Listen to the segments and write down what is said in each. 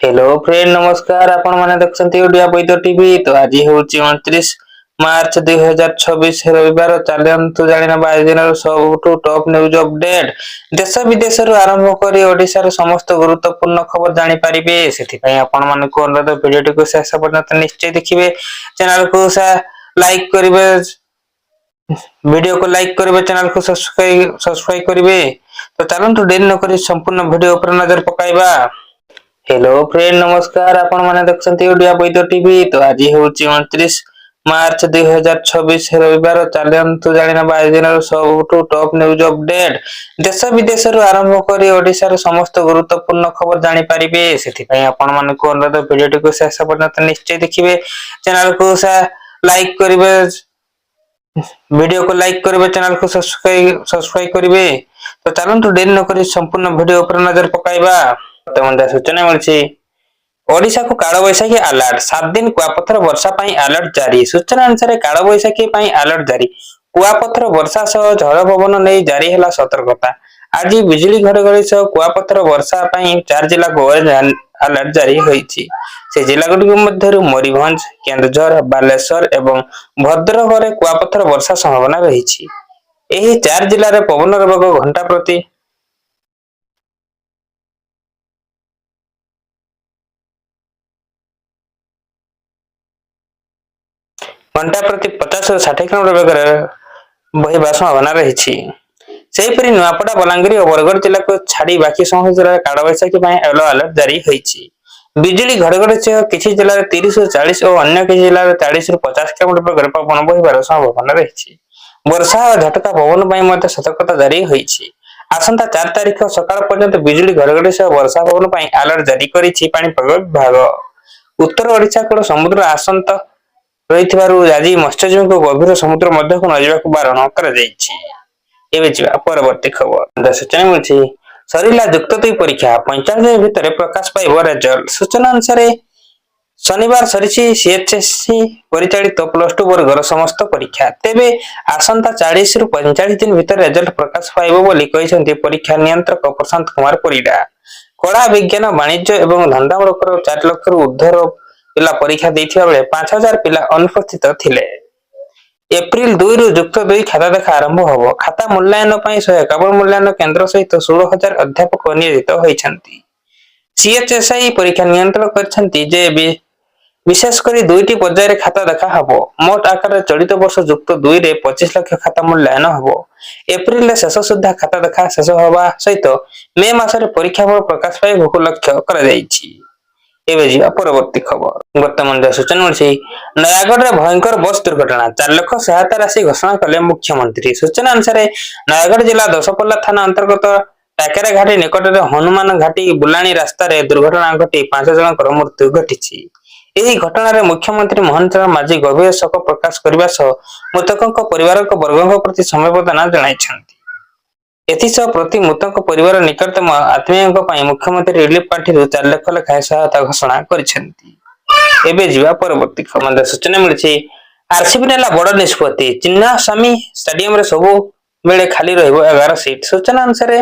Hello friend, ନମସ୍କାର। ଆପଣ ମାନେ ଦେଖୁଛନ୍ତି ଓଡ଼ିଆ ବୈଦ୍ୟ ଟିଭି। ତ ଆଜି ହେଉଛି 29 ମାର୍ଚ୍ଚ 2026, ରବିବାର। ଚାଲନ୍ତୁ ଜାଣିନେବା ଆଜି ଦିନର ସବୁଠୁ ଟପ୍ ନ୍ୟୁଜ୍ ଅପଡେଟ୍। ଦେଶ ବିଦେଶରୁ ଆରମ୍ଭ କରି ଓଡ଼ିଶାର ସମସ୍ତ ଗୁରୁତ୍ୱପୂର୍ଣ୍ଣ ଖବର ଜାଣିପାରିବେ। ସେଥିପାଇଁ ଆପଣ ମାନଙ୍କୁ ଅନୁରୋଧ, ଭିଡିଓଟିକୁ ଶେଷ ପର୍ଯ୍ୟନ୍ତ ନିଶ୍ଚୟ ଦେଖିବେ, ଚ୍ୟାନେଲକୁ ଲାଇକ୍ କରିବେ, ଭିଡିଓକୁ ଲାଇକ୍ କରିବେ, ଚ୍ୟାନେଲକୁ ସବସ୍କ୍ରାଇବ ସବସ୍କ୍ରାଇବ କରିବେ। ତ ଚାଲନ୍ତୁ, ଡେରି ନକରି ସମ୍ପୂର୍ଣ୍ଣ ଭିଡିଓ ଉପରେ ନଜର ପକାଇବା। ହ୍ୟାଲୋ ଫ୍ରେଣ୍ଡ, ନମସ୍କାର। ଆପଣ ମାନେ ଦେଖୁଛନ୍ତି ଓଡ଼ିଆ ବୈଦ୍ୟ ଟିଭି। ତ ଆଜି ହେଉଛି 29 ମାର୍ଚ୍ଚ 2026, ରବିବାର। ଚାଲନ୍ତୁ ଜାଣିନେବା ଆଜି ଦିନର ସବୁଠୁ ଟପ୍ ନ୍ୟୁଜ୍ ଅପଡେଟ୍। ଦେଶ ବିଦେଶରୁ ଆରମ୍ଭ କରି ଓଡ଼ିଶାର ସମସ୍ତ ଗୁରୁତ୍ୱପୂର୍ଣ୍ଣ ଖବର ଜାଣିପାରିବେ। ସେଥିପାଇଁ ଆପଣ ମାନଙ୍କୁ ଅନୁରୋଧ, ଭିଡିଓଟିକୁ ଶେଷ ପର୍ଯ୍ୟନ୍ତ ନିଶ୍ଚୟ ଦେଖିବେ, ଚ୍ୟାନେଲକୁ ଲାଇକ୍ କରିବେ, ଭିଡିଓକୁ ଲାଇକ୍ କରିବେ, ଚ୍ୟାନେଲକୁ ସବସ୍କ୍ରାଇବ ସବସ୍କ୍ରାଇବ କରିବେ। ତ ଚାଲନ୍ତୁ, ଡେରି ନକରି ସମ୍ପୂର୍ଣ୍ଣ ଭିଡିଓ ଉପରେ ନଜର ପକାଇବା। ବର୍ତ୍ତମାନ ଯାହା ସୂଚନା ମିଳିଛି, ଓଡ଼ିଶାକୁ କାଳବୈଶାଖୀ ଆଲର୍ଟ। 7 ଦିନ କୁଆପଥର ବର୍ଷା ପାଇଁ ଆଲର୍ଟ ଜାରି। ସୂଚନା ଅନୁସାରେ, କାଳବୈଶାଖୀ ପାଇଁ ଆଲର୍ଟ ଜାରି। କୁଆପଥର ବର୍ଷା ସହ ଝଡ଼ ପବନ ନେଇ ଜାରି ହେଲା ସତର୍କତା। ଆଜି ବିଜୁଳି ଘଡଘଡି ସହ କୁଆପଥର ବର୍ଷା ପାଇଁ ଚାରି ଜିଲ୍ଲାକୁ ଅରେଞ୍ଜ ଆଲର୍ଟ ଜାରି ହୋଇଛି। ସେ ଜିଲ୍ଲାଗୁଡ଼ିକ ମଧ୍ୟରୁ ମୟୂରଭଞ୍ଜ, କେନ୍ଦୁଝର, ବାଲେଶ୍ୱର ଏବଂ ଭଦ୍ରକରେ କୁଆପଥର ବର୍ଷା ସମ୍ଭାବନା ରହିଛି। ଏହି ଚାରି ଜିଲ୍ଲାରେ ପବନର ବେଗ ଘଣ୍ଟା ପ୍ରତି 50ରୁ 60 କିଲୋମିଟର ବେଗରେ ବହିବା ସମ୍ଭାବନା ରହିଛି। ସେହିପରି ନୂଆପଡ଼ା, ବଲାଙ୍ଗୀର ଓ ବରଗଡ଼ ଜିଲ୍ଲାକୁ ଛାଡି ବାକି ସମସ୍ତ ଜିଲ୍ଲାରେ କାଳବୈଶାଖୀ ପାଇଁ ୟେଲୋ ଆଲର୍ଟ ଜାରି ହୋଇଛି। ବିଜୁଳି ଘଡଘଡି ସହ କିଛି ଜିଲ୍ଲାରେ 30ରୁ 40 ଓ ଅନ୍ୟ କିଛି ଜିଲ୍ଲାରେ 40ରୁ 50 କିଲୋମିଟର ବେଗରେ ପବନ ବହିବାର ସମ୍ଭାବନା ରହିଛି। ବର୍ଷା ଓ ଝଟକା ପବନ ପାଇଁ ମଧ୍ୟ ସତର୍କତା ଜାରି ହୋଇଛି। ଆସନ୍ତା 4 ତାରିଖ ସକାଳ ପର୍ଯ୍ୟନ୍ତ ବିଜୁଳି ଘଡଘଡି ସହ ବର୍ଷା ପବନ ପାଇଁ ଆଲର୍ଟ ଜାରି କରିଛି ପାଣିପାଗ ବିଭାଗ। ଉତ୍ତର ଓଡ଼ିଶା କୂଳ ସମୁଦ୍ର ଅଶାନ୍ତ ରହିଥିବାରୁ ଆଜି ମତ୍ସ୍ୟଜୀବୀଙ୍କୁ ଗଭୀର ସମୁଦ୍ର ମଧ୍ୟକୁ ନଯିବାକୁ ବାରଣ କରାଯାଇଛି। ଏବେ ଯିବା ପରବର୍ତ୍ତୀ ଖବର। ସୂଚନା ମିଳୁଛି, ସରିଲା ଯୁକ୍ତ ଦୁଇ ପରୀକ୍ଷା, 45 ଦିନ ଭିତରେ ପ୍ରକାଶ ପାଇବ ରେଜଲ୍ଟ। ସୂଚନା ଅନୁସାରେ, ଶନିବାର ସରିଛି ସିଏଚଏସଇ ପରିଚାଳିତ +2 ବର୍ଗର ସମସ୍ତ ପରୀକ୍ଷା। ତେବେ ଆସନ୍ତା 40ରୁ 45 ଦିନ ଭିତରେ ରେଜଲ୍ଟ ପ୍ରକାଶ ପାଇବ ବୋଲି କହିଛନ୍ତି ପରୀକ୍ଷା ନିୟନ୍ତ୍ରକ ପ୍ରଶାନ୍ତ କୁମାର ପରିଡ଼ା। କଳା, ବିଜ୍ଞାନ, ବାଣିଜ୍ୟ ଏବଂ ଧନ୍ଦାମୂଳକର 4 ଲକ୍ଷରୁ ଉର୍ଦ୍ଧ୍ୱର ପିଲା ପରୀକ୍ଷା ଦେଇଥିବା ବେଳେ 5000 ପିଲା ଅନୁପସ୍ଥିତ ଥିଲେ। ଏପ୍ରିଲ 2ରୁ ଯୁକ୍ତ ଦୁଇ ଖାତା ଦେଖା ଆରମ୍ଭ ହେବ। ଖାତା ମୂଲ୍ୟାୟନ ପାଇଁ 151 ମୂଲ୍ୟାୟନ କେନ୍ଦ୍ର ସହିତ 16,000 ଅଧ୍ୟାପକ ନିୟୋଜିତ ହୋଇଛନ୍ତି। ସିଏଚଏସଇ ପରୀକ୍ଷା ନିୟନ୍ତ୍ରଣ କରିଛନ୍ତି ଯେ ବିଶେଷ କରି ଦୁଇଟି ପର୍ଯ୍ୟାୟରେ ଖାତା ଦେଖା ହେବ। ମୋଟ ଆକାରରେ ଚଳିତ ବର୍ଷ ଯୁକ୍ତ ଦୁଇରେ 25 ଲକ୍ଷ ଖାତା ମୂଲ୍ୟାୟନ ହେବ। ଏପ୍ରିଲରେ ଶେଷ ସୁଦ୍ଧା ଖାତା ଦେଖା ଶେଷ ହେବା ସହିତ ମେ ମାସରେ ପରୀକ୍ଷା ଫଳ ପ୍ରକାଶ ପାଇବାକୁ ଲକ୍ଷ୍ୟ କରାଯାଇଛି। ଏବେ ଯିବା ପରବର୍ତ୍ତୀ ଖବର। ବର୍ତ୍ତମାନ ଯାହା ସୂଚନା ମିଳିଛି, ନୟାଗଡ଼ରେ ଭୟଙ୍କର ବସ୍ ଦୁର୍ଘଟଣା, 4 ଲକ୍ଷ ସହାୟତା ରାଶି ଘୋଷଣା କଲେ ମୁଖ୍ୟମନ୍ତ୍ରୀ। ସୂଚନା ଅନୁସାରେ, ନୟାଗଡ଼ ଜିଲ୍ଲା ଦଶପଲ୍ଲା ଥାନା ଅନ୍ତର୍ଗତ ଟାକେରା ଘାଟି ନିକଟରେ ହନୁମାନ ଘାଟି ବୁଲାଣି ରାସ୍ତାରେ ଦୁର୍ଘଟଣା ଘଟି ପାଞ୍ଚ ଜଣଙ୍କର ମୃତ୍ୟୁ ଘଟିଛି। ଏହି ଘଟଣାରେ ମୁଖ୍ୟମନ୍ତ୍ରୀ ମୋହନ ଚରଣ ମାଝୀ ଗଭୀର ଶୋକ ପ୍ରକାଶ କରିବା ସହ ମୃତକଙ୍କ ପରିବାରଙ୍କ ବର୍ଗଙ୍କ ପ୍ରତି ସମବେଦନା ଜଣାଇଛନ୍ତି। ଏଥିସହ ପ୍ରତି ମୃତକ ପରିବାର ନିକଟତମ ଆତ୍ମୀୟଙ୍କ ପାଇଁ ମୁଖ୍ୟମନ୍ତ୍ରୀ ରିଲିଫ ପାଣ୍ଠିରୁ 4 ଲକ୍ଷ ଲେଖାଏଁ ସହାୟତା ଘୋଷଣା କରିଛନ୍ତି। ଏବେ ଯିବା ପରବର୍ତ୍ତୀ ଖବର। ସୂଚନା ମିଳିଛି, ଆରସିବି ନେଲା ବଡ ନିଷ୍ପତ୍ତି, ଚିନ୍ନାସ୍ୱାମୀ ଷ୍ଟାଡିୟମରେ ସବୁବେଳେ ଖାଲି ରହିବ 11 ସିଟ୍। ସୂଚନା ଅନୁସାରେ,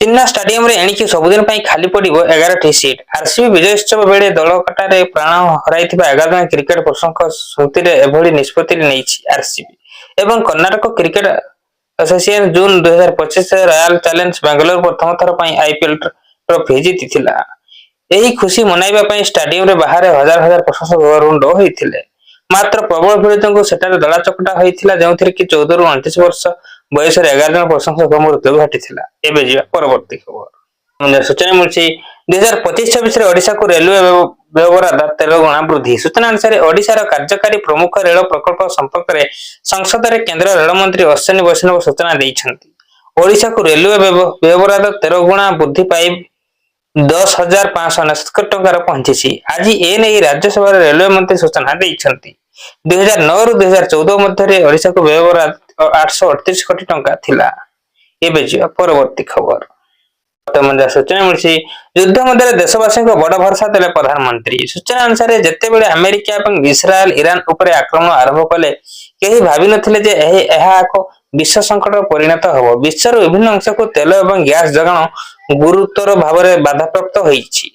ଚିନ୍ନା ଷ୍ଟାଡିୟମରେ ଏଣିକି ସବୁଦିନ ପାଇଁ ଖାଲି ପଡିବ 11ଟି ସିଟ୍। ଆରସିବି ବିଜୟୋତ୍ସବ ବେଳେ ଦଳକଟାରେ ପ୍ରାଣ ହରାଇଥିବା 11 ଜଣ କ୍ରିକେଟ ପ୍ରଶଂସକଙ୍କ ସ୍ମୃତିରେ ଏଭଳି ନିଷ୍ପତ୍ତି ନେଇଛି ଆରସିବି ଏବଂ କର୍ଣ୍ଣାଟକ କ୍ରିକେଟ ଆସୋସିଏସନ। ଜୁନ 2025ରେ ରୟାଲ ଚ୍ୟାଲେଞ୍ଜ ବାଙ୍ଗାଲୋର ପ୍ରଥମ ଥର ପାଇଁ ଆଇପିଏଲ ଟ୍ରଫି ଜିତିଥିଲା। ଏହି ଖୁସି ମନାଇବା ପାଇଁ ଷ୍ଟାଡିୟମରେ ବାହାରେ ହଜାର ହଜାର ପ୍ରଶଂସକ ରୁଣ୍ଡ ହୋଇଥିଲେ। ମାତ୍ର ପ୍ରବଳ ଭିଡ଼ ଯୋଗୁଁ ସେଠାରେ ଦଳାଚକଟା ହୋଇଥିଲା, ଯେଉଁଥିରେ କି 14ରୁ 29 ବର୍ଷ ବୟସରେ 11 ଜଣ ପ୍ରଶଂସକ ମୃତ୍ୟୁ ଘଟିଥିଲା। ଏବେ ଯିବା ପରବର୍ତ୍ତୀ ଖବର। ସୂଚନା ମିଳୁଛି, 2025-26ରେ ଓଡ଼ିଶାକୁ ରେଲୱେ ବ୍ୟୟବରାଦ 13 ଗୁଣା ବୃଦ୍ଧି। ସୂଚନା ଅନୁସାରେ, ଓଡ଼ିଶାର କାର୍ଯ୍ୟକାରୀ ପ୍ରମୁଖ ରେଳ ପ୍ରକଳ୍ପ ସମ୍ପର୍କରେ ସଂସଦରେ କେନ୍ଦ୍ର ରେଳମନ୍ତ୍ରୀ ଅଶ୍ୱିନୀ ବୈଷ୍ଣବ ସୂଚନା ଦେଇଛନ୍ତି। ଓଡ଼ିଶାକୁ ରେଲୱେ ବ୍ୟୟବରାଦ 13 ଗୁଣା ବୃଦ୍ଧି ପାଇ 10,599 କୋଟି ଟଙ୍କାର ପହଞ୍ଚିଛି। ଆଜି ଏ ନେଇ ରାଜ୍ୟସଭାରେ ରେଲୱେ ମନ୍ତ୍ରୀ ସୂଚନା ଦେଇଛନ୍ତି। 2009ରୁ 2014 ମଧ୍ୟରେ ଓଡ଼ିଶାକୁ ବ୍ୟୟବରାଦ 838 କୋଟି ଟଙ୍କା ଥିଲା। ଏବେ ଯିବା ପରବର୍ତ୍ତୀ ଖବର। ବର୍ତ୍ତମାନ ଯାହା ସୂଚନା ମିଳିଛି, ଯୁଦ୍ଧ ମଧ୍ୟରେ ଦେଶବାସୀଙ୍କ ବଡ ଭରସା ଦେଲେ ପ୍ରଧାନମନ୍ତ୍ରୀ। ସୂଚନା ଅନୁସାରେ, ଯେତେବେଳେ ଆମେରିକା ଏବଂ ଇସ୍ରାଏଲ ଇରାନ ଉପରେ ଆକ୍ରମଣ ଆରମ୍ଭ କଲେ, କେହି ଭାବିନଥିଲେ ଯେ ଏହା ଏକ ବିଶ୍ୱ ସଙ୍କଟରେ ପରିଣତ ହେବ। ବିଶ୍ୱର ବିଭିନ୍ନ ଅଂଶକୁ ତେଲ ଏବଂ ଗ୍ୟାସ ଯୋଗାଣ ଗୁରୁତର ଭାବରେ ବାଧାପ୍ରାପ୍ତ ହୋଇଛି।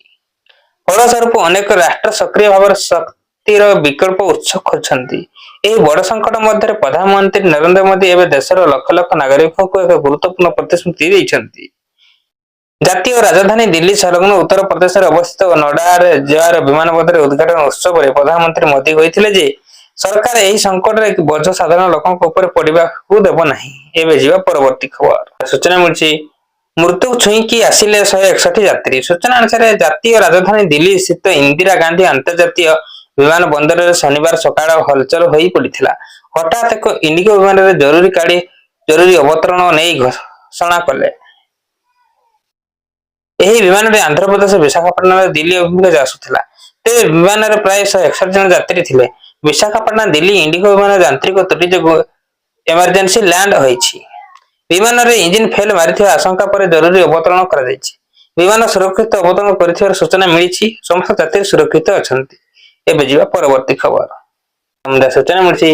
ଫଳସ୍ୱରୂପ ଅନେକ ରାଷ୍ଟ୍ର ସକ୍ରିୟ ଭାବରେ ଶକ୍ତିର ବିକଳ୍ପ ଉତ୍ସ ଖୋଜୁଛନ୍ତି। ଏହି ବଡ ସଙ୍କଟ ମଧ୍ୟରେ ପ୍ରଧାନମନ୍ତ୍ରୀ ନରେନ୍ଦ୍ର ମୋଦୀ ଏବେ ଦେଶର ଲକ୍ଷ ଲକ୍ଷ ନାଗରିକଙ୍କୁ ଏକ ଗୁରୁତ୍ୱପୂର୍ଣ୍ଣ ପ୍ରତିଶ୍ରୁତି ଦେଇଛନ୍ତି। ଜାତୀୟ ରାଜଧାନୀ ଦିଲ୍ଲୀ ସଂଲଗ୍ନ ଉତ୍ତର ପ୍ରଦେଶରେ ଅବସ୍ଥିତ ନୋଏଡାରେ ଜେୱାର ବିମାନ ବନ୍ଦର ଉଦ୍ଘାଟନ ଉତ୍ସବରେ ପ୍ରଧାନମନ୍ତ୍ରୀ ମୋଦୀ କହିଥିଲେ ଯେ ସରକାର ଏହି ସଙ୍କଟରେ ବୋଝ ସାଧାରଣ ଲୋକଙ୍କ ଉପରେ ପଡିବାକୁ ଦେବ ନାହିଁ। ଏବେ ଯିବା ପରବର୍ତ୍ତୀ ଖବର। ସୂଚନା ମିଳିଛି, ମୃତ୍ୟୁ ଛୁଇଁକି ଆସିଲେ 161 ଯାତ୍ରୀ। ସୂଚନା ଅନୁସାରେ, ଜାତୀୟ ରାଜଧାନୀ ଦିଲ୍ଲୀ ସ୍ଥିତ ଇନ୍ଦିରା ଗାନ୍ଧୀ ଅନ୍ତର୍ଜାତୀୟ ବିମାନ ବନ୍ଦରରେ ଶନିବାର ସକାଳ ହଲଚଲ ହୋଇ ପଡିଥିଲା। ହଠାତ୍ ଏକ ଇଣ୍ଡିଗୋ ବିମାନରେ ଜରୁରୀ ଅବତରଣ ନେଇ ଘୋଷଣା କଲେ। ଏହି ବିମାନରେ ଆନ୍ଧ୍ରପ୍ରଦେଶ ବିଶାଖାପଟଣାରୁ ଦିଲ୍ଲୀ ଅଭିମୁଖେ ଆସୁଥିଲା। ତେବେ ବିମାନରେ ପ୍ରାୟ 161 ଜଣ ଯାତ୍ରୀ ଥିଲେ। ବିଶାଖାପଟଣା ଦିଲ୍ଲୀ ଇଣ୍ଡିଗୋ ବିମାନ ଯାନ୍ତ୍ରିକ ତ୍ରୁଟି ଯୋଗୁଁ ଏମର୍ଜେନ୍ସି ଲ୍ୟାଣ୍ଡ ହୋଇଛି। ବିମାନରେ ଇଞ୍ଜିନ ଫେଲ ମାରିଥିବା ଆଶଙ୍କା ପରେ ଜରୁରୀ ଅବତରଣ କରାଯାଇଛି। ବିମାନ ସୁରକ୍ଷିତ ଅବତରଣ କରିଥିବାର ସୂଚନା ମିଳିଛି। ସମସ୍ତ ଯାତ୍ରୀ ସୁରକ୍ଷିତ ଅଛନ୍ତି। ଏବେ ଯିବା ପରବର୍ତ୍ତୀ ଖବର। ସୂଚନା ମିଳିଛି,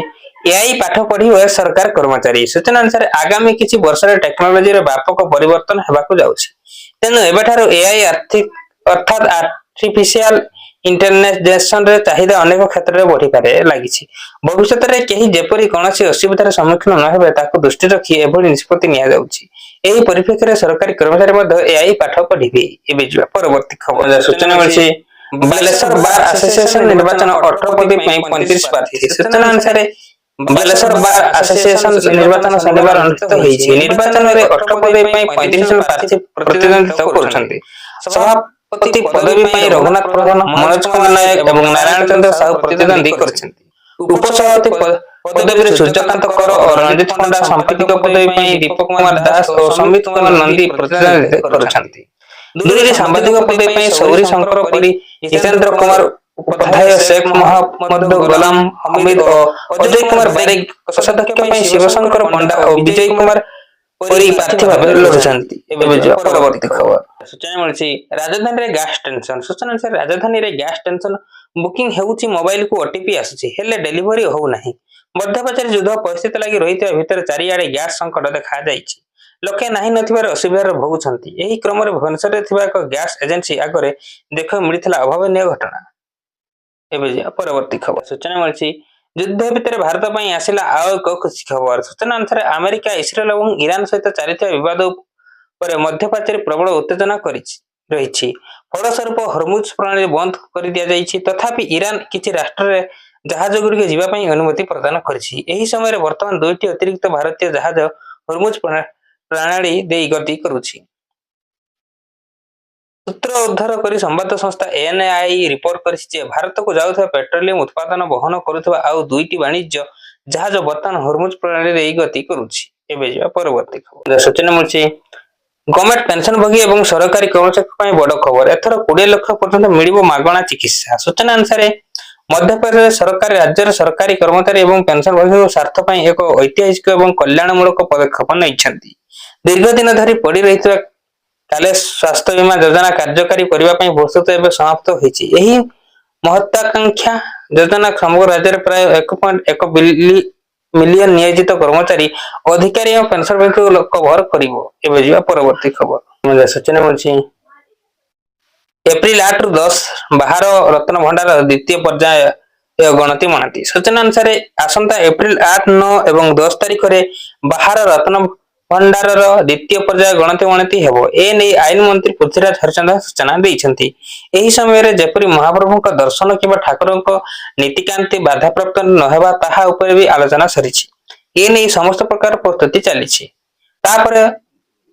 ଏଆଇ ପାଠ ପଢିବେ ସରକାର କର୍ମଚାରୀ। ସୂଚନା ଅନୁସାରେ, ଆଗାମୀ କିଛି ବର୍ଷରେ ଟେକ୍ନୋଲୋଜିର ବ୍ୟାପକ ପରିବର୍ତ୍ତନ ହେବାକୁ ଯାଉଛି। ତେଣୁ ଏବେଠାରୁ ଏଆଇ ଆର୍ଥିକ ଅର୍ଥାତ୍ ଆର୍ଟିଫିସିଆଲ ଇଣ୍ଟେଲିଜେନ୍ସର ଚାହିଦା ଅନେକ କ୍ଷେତ୍ରରେ ବଢିବାରେ ଲାଗିଛି। ଭବିଷ୍ୟତରେ କେହି ଯେପରି କୌଣସି ଅସୁବିଧାର ସମ୍ମୁଖୀନ ନ ହେବେ, ତାକୁ ଦୃଷ୍ଟିରେ ରଖି ଏଭଳି ନିଷ୍ପତ୍ତି ନିଆଯାଉଛି। ଏହି ପରିପ୍ରେକ୍ଷୀରେ ସରକାରୀ କର୍ମଚାରୀ ମଧ୍ୟ ଏଆଇ ପାଠ ପଢିବେ। ଏବେ ଯିବା ପରବର୍ତ୍ତୀ ଖବର। ସୂଚନା ମିଳିଛି, ବାଲେଶ୍ୱର ବାର ଆସୋସିଏସନ ନିର୍ବାଚନ, 18 ପଦବୀ ପାଇଁ 35 ପ୍ରାର୍ଥୀ। ସୂଚନା ଅନୁସାରେ, ବାଲେଶ୍ୱର ବାର ଆସୋସିଏସନ ନିର୍ବାଚନ ଶନିବାର ଅନୁଷ୍ଠିତ ହୋଇଛି। ନିର୍ବାଚନରେ 18 ପଦବୀ ପାଇଁ 35 ଜଣ ପ୍ରାର୍ଥୀ ପ୍ରତିଦ୍ୱନ୍ଦିତା କରୁଛନ୍ତି। ସଭାପତି ପଦବୀ ପାଇଁ ରଘୁନାଥ ପ୍ରଧାନ, ମନୋଜ କୁମାର ନାୟକ ଏବଂ ନାରାୟଣ ଚନ୍ଦ୍ର ସାହୁ ପ୍ରତିଦ୍ୱନ୍ଦୀ କରିଛନ୍ତି। ଉପସଭାପତି ପଦବୀରେ ସୂର୍ଯ୍ୟକାନ୍ତ କର ଓ ରଣଜିତ ପଣ୍ଡା, ସମ୍ପାଦକ ପଦବୀ ପାଇଁ ଦୀପକ କୁମାର ଦାସ ଓ ସମିତ କୁମାର ନନ୍ଦୀ ପ୍ରତିଦ୍ୱନ୍ଦିତା କରୁଛନ୍ତି। ଦୁଇରେ ସାମ୍ବାଦିକ ପଦବୀ ପାଇଁ ସୌରୀ ଶଙ୍କର ପରି, ଜିତେନ୍ଦ୍ର କୁମାର ଉପାଧ୍ୟାୟ, ଶେଖ ମହମ୍ମଦ ଗୋଲାମ ହମିଦ ଓ ଅଜୟ କୁମାର ବାରିକ, କୋଷାଧ୍ୟକ୍ଷ ପାଇଁ ଶିବଶଙ୍କର ପଣ୍ଡା ଓ ବିଜୟ କୁମାର ପରି ପ୍ରାର୍ଥୀ ଭାବେ ଲଢୁଛନ୍ତି। ଏବେ ଯିବା ପରବର୍ତ୍ତୀ ଖବର। ସୂଚନା ମିଳିଛି, ରାଜଧାନୀରେ ଗ୍ୟାସ ଟେନସନ। ସୂଚନା ଅନୁସାରେ, ରାଜଧାନୀରେ ଗ୍ୟାସ ଟେନସନ। ବୁକିଂ ହେଉଛି, ମୋବାଇଲକୁ ଓଟିପି ଆସୁଛି, ହେଲେ ଡେଲିଭରି ହେଉନାହିଁ। ମଧ୍ୟପ୍ରାଚ୍ୟରେ ଯୁଦ୍ଧ ପରିସ୍ଥିତି ଲାଗି ରହିଥିବା ଭିତରେ ଚାରିଆଡେ ଗ୍ୟାସ ସଙ୍କଟ ଦେଖାଯାଇଛି। ଲୋକେ ନାହିଁ ନଥିବାର ଅସୁବିଧାରେ ଭୋଗୁଛନ୍ତି। ଏହି କ୍ରମରେ ଭୁବନେଶ୍ୱରରେ ଥିବା ଏକ ଗ୍ୟାସ ଏଜେନ୍ସି ଆଗରେ ଦେଖିବାକୁ ମିଳିଥିଲା ଅଭାବନୀୟ ଘଟଣା। ଏବେ ଯିବା ପରବର୍ତ୍ତୀ ଖବର। ସୂଚନା ମିଳିଛି, ଯୁଦ୍ଧ ଭିତରେ ଭାରତ ପାଇଁ ଆସିଲା ଆଉ ଏକ ଖୁସି ଖବର। ସୂଚନା ଅନୁସାରେ, ଆମେରିକା, ଇସ୍ରାଏଲ ଏବଂ ଇରାନ ସହିତ ଚାଲିଥିବା ବିବାଦ ଉପରେ ମଧ୍ୟପ୍ରାଚ୍ୟରେ ପ୍ରବଳ ଉତ୍ତେଜନା କରିଛି ରହିଛି। ଫଳସ୍ୱରୂପ ହରମୁଜ ପ୍ରଣାଳୀ ବନ୍ଦ କରିଦିଆଯାଇଛି। ତଥାପି ଇରାନ କିଛି ରାଷ୍ଟ୍ରରେ ଜାହାଜଗୁଡ଼ିକ ଯିବା ପାଇଁ ଅନୁମତି ପ୍ରଦାନ କରିଛି। ଏହି ସମୟରେ ବର୍ତ୍ତମାନ ଦୁଇଟି ଅତିରିକ୍ତ ଭାରତୀୟ ଜାହାଜ ହରମୁଜ ପ୍ରଣାଳୀ ଦେଇ ଗତି କରୁଛି। ସୂତ୍ର ଉଦ୍ଧାର କରି ସମ୍ବାଦ ସଂସ୍ଥା ଏଏନଆଇ ରିପୋର୍ଟ କରିଛି ଯେ ଭାରତକୁ ଯାଉଥିବା ପେଟ୍ରୋଲିୟମ ଉତ୍ପାଦନ ବହନ କରୁଥିବା ଆଉ ଦୁଇଟି ବାଣିଜ୍ୟ ଜାହାଜ ବର୍ତ୍ତମାନ ହରମୁଜ ପ୍ରଣାଳୀ ଦେଇ ଗତି କରୁଛି। ଏବେ ଯିବା ପରବର୍ତ୍ତୀ ଖବର। ସୂଚନା ମିଳିଛି, ଗଭର୍ଣ୍ଣମେଣ୍ଟ ପେନସନଭୋଗୀ ଏବଂ ସରକାରୀ କର୍ମଚାରୀଙ୍କ ପାଇଁ ବଡ ଖବର। ଏଥର 20 ଲକ୍ଷ ପର୍ଯ୍ୟନ୍ତ ମିଳିବ ମାଗଣା ଚିକିତ୍ସା। ସୂଚନା ଅନୁସାରେ, ମଧ୍ୟପ୍ରଦେଶ ସରକାର ରାଜ୍ୟର ସରକାରୀ କର୍ମଚାରୀ ଏବଂ ପେନସନଭୋଗୀଙ୍କ ସ୍ୱାର୍ଥ ପାଇଁ ଏକ ଐତିହାସିକ ଏବଂ କଲ୍ୟାଣମୂଳକ ପଦକ୍ଷେପ ନେଇଛନ୍ତି। ଦୀର୍ଘ ଦିନ ଧରି ପଡି ରହିଥିବା କାଲେ ସ୍ୱାସ୍ଥ୍ୟ ବୀମା ଯୋଜନା କାର୍ଯ୍ୟକାରୀ କରିବା ପାଇଁ ପ୍ରସ୍ତୁତ ଏବେ ସମାପ୍ତ ହୋଇଛି। ଏହି ମହତ୍ୱାକାଂକ୍ଷା ଯୋଜନା ସମଗ୍ର ରାଜ୍ୟରେ ପ୍ରାୟ 1.1 ମିଲିୟନ ନିୟୋଜିତ କର୍ମଚାରୀ, ଅଧିକାରୀ ଏବଂ ପେନସନଭୋଗୀଙ୍କୁ କଭର କରିବ। ଏବେ ଯିବା ପରବର୍ତ୍ତୀ ଖବର। ସୂଚନା ମିଳୁଛି, ଏପ୍ରିଲ 8ରୁ 10 ବାହାର ରତ୍ନ ଭଣ୍ଡାର ଦ୍ୱିତୀୟ ପର୍ଯ୍ୟାୟ ଗଣତି ମଣତି। ସୂଚନା ଅନୁସାରେ, ଆସନ୍ତା ଏପ୍ରିଲ 8, 9 ଏବଂ 10 ତାରିଖରେ ବାହାର ରତ୍ନ ଭଣ୍ଡାରର ଦ୍ୱିତୀୟ ପର୍ଯ୍ୟାୟ ଗଣତି ମଣତି ହେବ। ଏ ନେଇ ଆଇନ ମନ୍ତ୍ରୀ ପୃଥ୍ୱୀରାଜ ହରିଚନ୍ଦନ ସୂଚନା ଦେଇଛନ୍ତି। ଏହି ସମୟରେ ଯେପରି ମହାପ୍ରଭୁଙ୍କ ଦର୍ଶନ କିମ୍ବା ଠାକୁରଙ୍କ ନୀତିକାନ୍ତି ବାଧାପ୍ରାପ୍ତ ନ ହେବା, ତାହା ଉପରେ ବି ଆଲୋଚନା ସରିଛି। ଏ ନେଇ ସମସ୍ତ ପ୍ରକାର ପ୍ରସ୍ତୁତି ଚାଲିଛି। ତାପରେ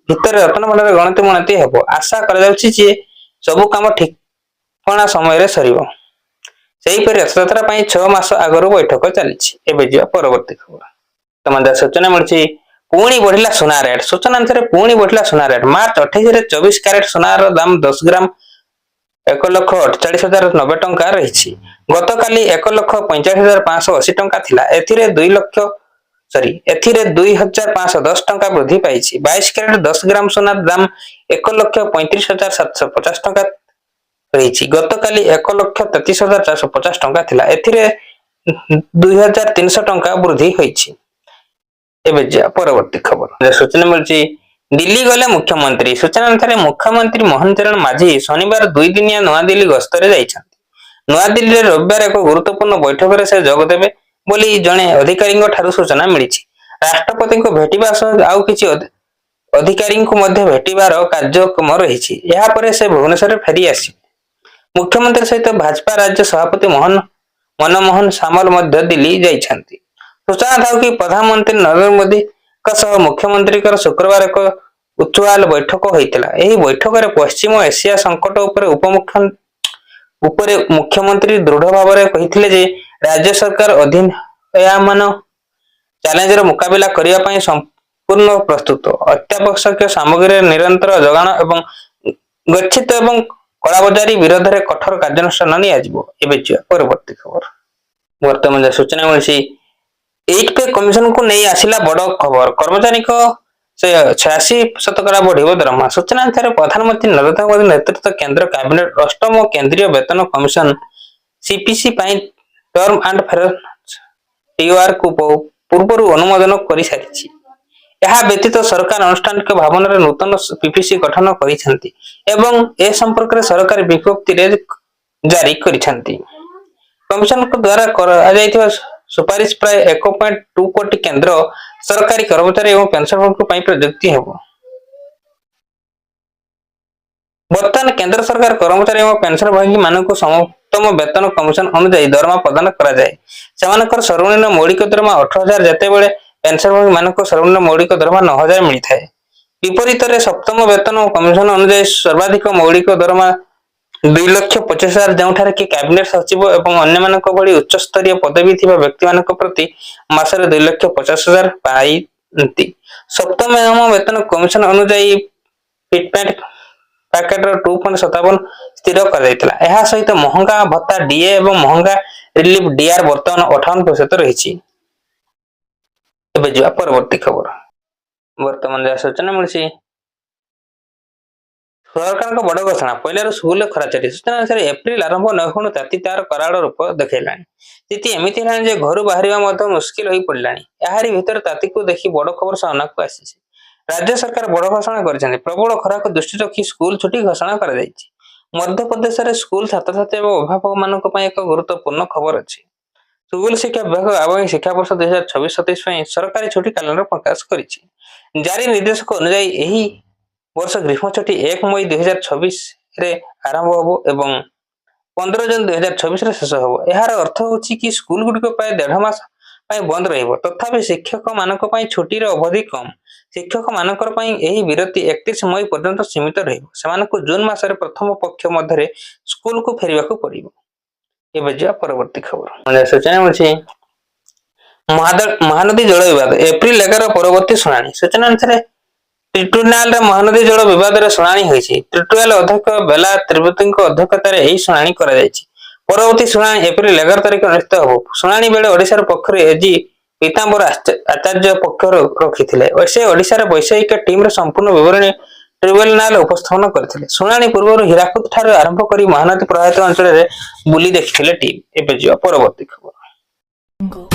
ଭିତରେ ରତ୍ନଭଣ୍ଡାର ଗଣତି ମଣତି ହେବ। ଆଶା କରାଯାଉଛି ଯେ ସବୁ କାମ ଠିକଣା ସମୟରେ ସରିବ। ସେହିପରି ରଥଯାତ୍ରା ପାଇଁ 6 ମାସ ଆଗରୁ ବୈଠକ ଚାଲିଛି। ଏବେ ଯିବା ପରବର୍ତ୍ତୀ ଖବର। ବର୍ତ୍ତମାନ ସୂଚନା ମିଳିଛି, ପୁଣି ବଢିଲା ସୁନା ରେଟ୍। ସୂଚନା ଅନୁସାରେ, ପୁଣି ବଢିଲା ସୁନା ରେଟ୍। ମାର୍ଚ୍ଚ 28ରେ 24 କ୍ୟାରେଟ ସୁନାର ଦାମ 10 ଗ୍ରାମ 1,48,090 ଟଙ୍କା ରହିଛି। ଗତକାଲି 1,45,580 ଟଙ୍କା ଥିଲା। ଏଥିରେ ଦୁଇ ଲକ୍ଷ ସରି, ଏଥିରେ 2510 ଟଙ୍କା ବୃଦ୍ଧି ପାଇଛି। 22 କ୍ୟାରେଟ 10 ଗ୍ରାମ ସୁନା ଦାମ 1,35,750 ଟଙ୍କା ରହିଛି। ଗତକାଲି 1,33,450 ଟଙ୍କା ଥିଲା। ଏଥିରେ 2300 ଟଙ୍କା ବୃଦ୍ଧି ହୋଇଛି। ଏବେ ଯିବା ପରବର୍ତ୍ତୀ ଖବର। ସୂଚନା ମିଳୁଛି, ଦିଲ୍ଲୀ ଗଲେ ମୁଖ୍ୟମନ୍ତ୍ରୀ। ସୂଚନା ଅନୁସାରେ, ମୁଖ୍ୟମନ୍ତ୍ରୀ ମୋହନ ଚରଣ ମାଝୀ ଶନିବାର 2 ଦିନିଆ ନୂଆଦିଲ୍ଲୀ ଗସ୍ତରେ ଯାଇଛନ୍ତି। ନୂଆଦିଲ୍ଲୀରେ ରବିବାର ଏକ ଗୁରୁତ୍ୱପୂର୍ଣ୍ଣ ବୈଠକରେ ସେ ଯୋଗ ଦେବେ ବୋଲି ଜଣେ ଅଧିକାରୀଙ୍କ ଠାରୁ ସୂଚନା ମିଳିଛି। ରାଷ୍ଟ୍ରପତିଙ୍କୁ ଭେଟିବା ସହ ଆଉ କିଛି ଅଧିକାରୀଙ୍କୁ ମଧ୍ୟ ଭେଟିବାର କାର୍ଯ୍ୟକ୍ରମ ରହିଛି। ଏହାପରେ ସେ ଭୁବନେଶ୍ୱରରେ ଫେରି ଆସିବେ। ମୁଖ୍ୟମନ୍ତ୍ରୀ ସହିତ ଭାଜପା ରାଜ୍ୟ ସଭାପତି ମନମୋହନ ସାମଲ ମଧ୍ୟ ଦିଲ୍ଲୀ ଯାଇଛନ୍ତି। ସୂଚନା ଥାଉ କି, ପ୍ରଧାନମନ୍ତ୍ରୀ ନରେନ୍ଦ୍ର ମୋଦୀଙ୍କ ସହ ମୁଖ୍ୟମନ୍ତ୍ରୀଙ୍କର ଶୁକ୍ରବାର ଏକ ଭର୍ଚୁଆଲ ବୈଠକ ହୋଇଥିଲା। ଏହି ବୈଠକରେ ପଶ୍ଚିମ ଏସିଆ ସଙ୍କଟ ଉପରେ ଉପମୁଖ୍ୟ ଉପରେ ମୁଖ୍ୟମନ୍ତ୍ରୀ ଦୃଢ ଭାବରେ କହିଥିଲେ ଯେ ରାଜ୍ୟ ସରକାର ଅଧୀୟମାନ ଚ୍ୟାଲେଞ୍ଜର ମୁକାବିଲା କରିବା ପାଇଁ ସମ୍ପୂର୍ଣ୍ଣ ପ୍ରସ୍ତୁତ। ଅତ୍ୟାବଶ୍ୟକ ସାମଗ୍ରୀର ନିରନ୍ତର ଯୋଗାଣ ଏବଂ ଗଚ୍ଛିତ ଏବଂ କଳାବଜାରୀ ବିରୋଧରେ କଠୋର କାର୍ଯ୍ୟାନୁଷ୍ଠାନ ନିଆଯିବ। ଏବେ ଯିବା ପରବର୍ତ୍ତୀ ଖବର। ବର୍ତ୍ତମାନ ଯାହା ସୂଚନା ମିଳିଛି, ଏଇଟ ପେ କମିଶନକୁ ନେଇ ଆସିଲା ବଡ ଖବର। କର୍ମଚାରୀଙ୍କ ସେ 86% ବଢିବ ଦରମା। ସୂଚନା ଅନୁସାରେ, ପ୍ରଧାନମନ୍ତ୍ରୀ ନରେନ୍ଦ୍ର ମୋଦୀ ନେତୃତ୍ୱ କେନ୍ଦ୍ର କ୍ୟାବିନେଟ ଅଷ୍ଟମ କେନ୍ଦ୍ରୀୟ ବେତନ କମିଶନ ସିପିସି ପାଇଁ ଟର୍ମ ଆଣ୍ଡ ରେଫରେନ୍ସ ଟିଓଆର କୁ ପୂର୍ବରୁ ଅନୁମୋଦନ କରିସାରିଛି। ଏହା ବ୍ୟତୀତ ସରକାର ଆନୁଷ୍ଠାନିକ ଭାବନାରେ ନୂତନ ପିପିସି ଗଠନ କରିଛନ୍ତି ଏବଂ ଏ ସମ୍ପର୍କରେ ସରକାରୀ ବିଜ୍ଞପ୍ତିରେ ଜାରି କରିଛନ୍ତି। କମିଶନଙ୍କ ଦ୍ୱାରା କରାଯାଇଥିବା ସୁପାରିଶ ପ୍ରାୟ 1.2 କୋଟି କେନ୍ଦ୍ର ସରକାରୀ କର୍ମଚାରୀ ଏବଂ ପେନସନଙ୍କ ପାଇଁ ପ୍ରଯୁକ୍ତି ହେବ। ବର୍ତ୍ତମାନ କେନ୍ଦ୍ର ସରକାର କର୍ମଚାରୀ ଏବଂ ପେନସନଭୋଗୀ ମାନଙ୍କୁ ସପ୍ତମ ବେତନ କମିଶନ ଅନୁଯାୟୀ ଦରମା ପ୍ରଦାନ କରାଯାଏ। ସେମାନଙ୍କର ସର୍ବନିମ୍ନ ମୌଳିକ ଦରମା 18,000, ଯେତେବେଳେ ପେନସନଭୋଗୀ ମାନଙ୍କୁ ସର୍ବନିମ୍ନ ମୌଳିକ ଦରମା 9,000 ମିଳିଥାଏ। ବିପରୀତରେ ସପ୍ତମ ବେତନ କମିଶନ ଅନୁଯାୟୀ ସର୍ବାଧିକ ମୌଳିକ ଦରମା 2,25,000, ଯେଉଁଠାରେ କି କ୍ୟାବିନେଟ ସଚିବ ଏବଂ ଅନ୍ୟମାନଙ୍କ ଭଳି ଉଚ୍ଚସ୍ତରୀୟ ପଦବୀ ଥିବା ବ୍ୟକ୍ତିମାନଙ୍କ ପ୍ରତି ମାସରେ 2,50,000 ପାଇନ୍ତି। ସପ୍ତମ ବେତନ କମିଶନ ଅନୁଯାୟୀ ଫିଟମେଣ୍ଟ ପ୍ୟାକେଟର 2.57 ସ୍ଥିର କରାଯାଇଥିଲା। ଏହା ସହିତ ମହଙ୍ଗା ଭତ୍ତା ଡିଏ ଏବଂ ମହଙ୍ଗା ରିଲିଫ ଡିଆର ବର୍ତ୍ତମାନ 58% ରହିଛି। ଏବେ ଯିବା ପରବର୍ତ୍ତୀ ଖବର। ବର୍ତ୍ତମାନ ଯାହା ସୂଚନା ମିଳିଛି, ସରକାରଙ୍କ ବଡ ଘୋଷଣା, ପହିଲାରୁ ସ୍କୁଲରେ ଖରା ଛୁଟି। ସୂଚନା ଅନୁସାରେ, ଏପ୍ରିଲ ଆରମ୍ଭ ନ ହେଉଣୁ ତାତି ତାର କରାଳ ରୂପ ଦେଖାଇଲାଣି। ସ୍ଥିତି ଏମିତି ହେଲାଣି ଯେ ଘରୁ ବାହାରିବା ମଧ୍ୟ ମୁସ୍କିଲ ହୋଇ ପଡିଲାଣି। ଏହାରି ଭିତରେ ତାତିକୁ ଦେଖି ବଡ ଖବର ସାମ୍ନାକୁ ଆସିଛି। ରାଜ୍ୟ ସରକାର ବଡ ଘୋଷଣା କରିଛନ୍ତି। ପ୍ରବଳ ଖରାକୁ ଦୃଷ୍ଟିରେ ରଖି ସ୍କୁଲ ଛୁଟି ଘୋଷଣା କରାଯାଇଛି। ମଧ୍ୟପ୍ରଦେଶରେ ସ୍କୁଲ ଛାତ୍ରଛାତ୍ରୀ ଏବଂ ଅଭିଭାବକ ମାନଙ୍କ ପାଇଁ ଏକ ଗୁରୁତ୍ୱପୂର୍ଣ୍ଣ ଖବର ଅଛି। ସ୍କୁଲ ଶିକ୍ଷା ବିଭାଗ ଆଗାମୀ ଶିକ୍ଷାବର୍ଷ 2026-27 ପାଇଁ ସରକାରୀ ଛୁଟି କ୍ୟାଲେଣ୍ଡର ପ୍ରକାଶ କରିଛି। ଜାରି ନିର୍ଦ୍ଦେଶକ ଅନୁଯାୟୀ, ଏହି ବର୍ଷ ଗ୍ରୀଷ୍ମ ଛୁଟି 1 ମଇ 2026ରେ ଆରମ୍ଭ ହେବ ଏବଂ 15 ଜୁନ 2026ରେ ଶେଷ ହେବ। ଏହାର ଅର୍ଥ ହେଉଛି କି ସ୍କୁଲ ଗୁଡ଼ିକ ପ୍ରାୟ ଦେଢ଼ ମାସ ପାଇଁ ବନ୍ଦ ରହିବ। ତଥାପି ଶିକ୍ଷକ ମାନଙ୍କ ପାଇଁ ଛୁଟିର ଅବଧି କମ୍। ଶିକ୍ଷକ ମାନଙ୍କର ପାଇଁ ଏହି ବିରତି 31 ମଇ ପର୍ଯ୍ୟନ୍ତ ସୀମିତ ରହିବ। ସେମାନଙ୍କୁ ଜୁନ ମାସରେ ପ୍ରଥମ ପକ୍ଷ ମଧ୍ୟରେ ସ୍କୁଲକୁ ଫେରିବାକୁ ପଡିବ। ଏବେ ଯିବା ପରବର୍ତ୍ତୀ ଖବର। ସୂଚନା ମିଳିଛି, ମହାନଦୀ ଜଳ ବିବାଦ, ଏପ୍ରିଲ 11 ପରବର୍ତ୍ତୀ ଶୁଣାଣି। ସୂଚନା ଅନୁସାରେ, ଟ୍ରିବ୍ୟୁନାଲରେ ମହାନଦୀ ଜଳ ବିବାଦରେ ଶୁଣାଣି ହୋଇଛି। ଟ୍ରିବ୍ୟୁନାଲ ଅଧ୍ୟକ୍ଷ ବେଲା ତ୍ରିପାଠୀଙ୍କ ଅଧ୍ୟକ୍ଷତାରେ ଏହି ଶୁଣାଣି କରାଯାଇଛି। ପରବର୍ତ୍ତୀ ଶୁଣାଣି ଏପ୍ରିଲ 11 ତାରିଖ ଅନୁଷ୍ଠିତ ହେବ। ଶୁଣାଣି ବେଳେ ଓଡିଶାର ପକ୍ଷରୁ ଏଜି ପୀତାମ୍ବର ଆଚାର୍ଯ୍ୟ ପକ୍ଷ ରଖିଥିଲେ। ସେ ଓଡିଶାର ବୈଷୟିକ ଟିମର ସମ୍ପୂର୍ଣ୍ଣ ବିବରଣୀ ଟ୍ରିବ୍ୟୁନାଲ ଉପସ୍ଥାପନ କରିଥିଲେ। ଶୁଣାଣି ପୂର୍ବରୁ ହୀରାକୁଦ ଠାରୁ ଆରମ୍ଭ କରି ମହାନଦୀ ପ୍ରଭାବିତ ଅଞ୍ଚଳରେ ବୁଲି ଦେଖିଥିଲେ ଟିମ୍। ଏବେ ଯିବା ପରବର୍ତ୍ତୀ ଖବର। Jungle.